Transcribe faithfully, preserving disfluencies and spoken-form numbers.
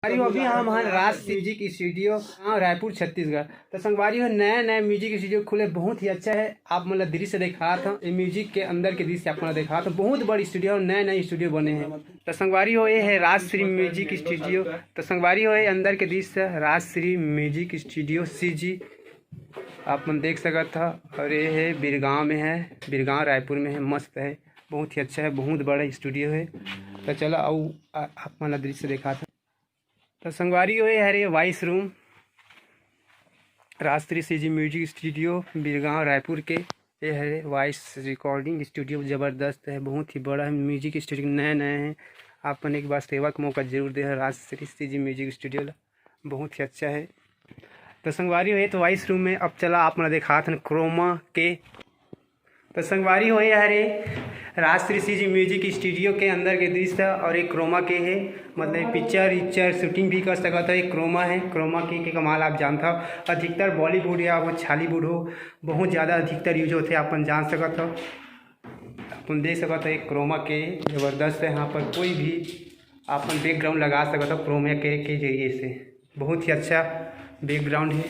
अरे, अभी हम हन राज म्यूजिक स्टूडियो, हाँ, रायपुर, छत्तीसगढ़। तो संगवारी हो, नया नया म्यूजिक स्टूडियो खुले, बहुत ही अच्छा है। आप मन ला दृश्य दिखात हन, ये म्यूजिक के अंदर के दृश्य आप मन ला दिखात हन। बहुत बड़ी स्टूडियो, नया नया स्टूडियो बने हैं। तो संगवारी हो, ये है राजश्री म्यूजिक स्टूडियो। तो संगवारी हो, ये अंदर के दृश्य राजश्री म्यूजिक स्टूडियो सीजी आप मन देख सकत ह। और ये है बिरगांव में है, बिरगांव रायपुर में है, मस्त है, बहुत ही अच्छा है, बहुत बड़ा स्टूडियो है। तो चला अउ आ- आप मन ला दृश्य दिखात हन। तो संगवारी हो, ये हरे voice room, Rajshree CG music studio Birgaon Raipur के। ये हरे वॉइस रिकॉर्डिंग स्टूडियो, जबरदस्त है, बहुत ही बड़ा है। म्यूजिक स्टूडियो नए नए हैं, आप मन एक बार सेवा का मौका जरूर दे राजश्री सीजी म्यूजिक स्टूडियो ला, बहुत ही अच्छा है। तो संगवारी हो, ये तो वॉइस रूम में, अब चला आप मन ला दिखात हन क्रोमा के। तो संगवारी हो, ये हरे राजश्री सीजी म्यूजिक स्टूडियो के अंदर के दृश्य और एक क्रोमा के है, मतलब पिक्चर इक्चर शूटिंग भी कर सकत हो। एक क्रोमा है, क्रोमा के, के कमाल आप जानत हो, अधिकतर बॉलीवुड या वो छॉलीवुड हो, बहुत ज़्यादा अधिकतर यूज होते, आप मन जान सकत हो। अपन देख सकत हो, एक क्रोमा के जबरदस्त है। यहाँ पर कोई भी अपन बैकग्राउंड लगा सकत हो क्रोमा के, के जरिए से। बहुत ही अच्छा बैकग्राउंड है।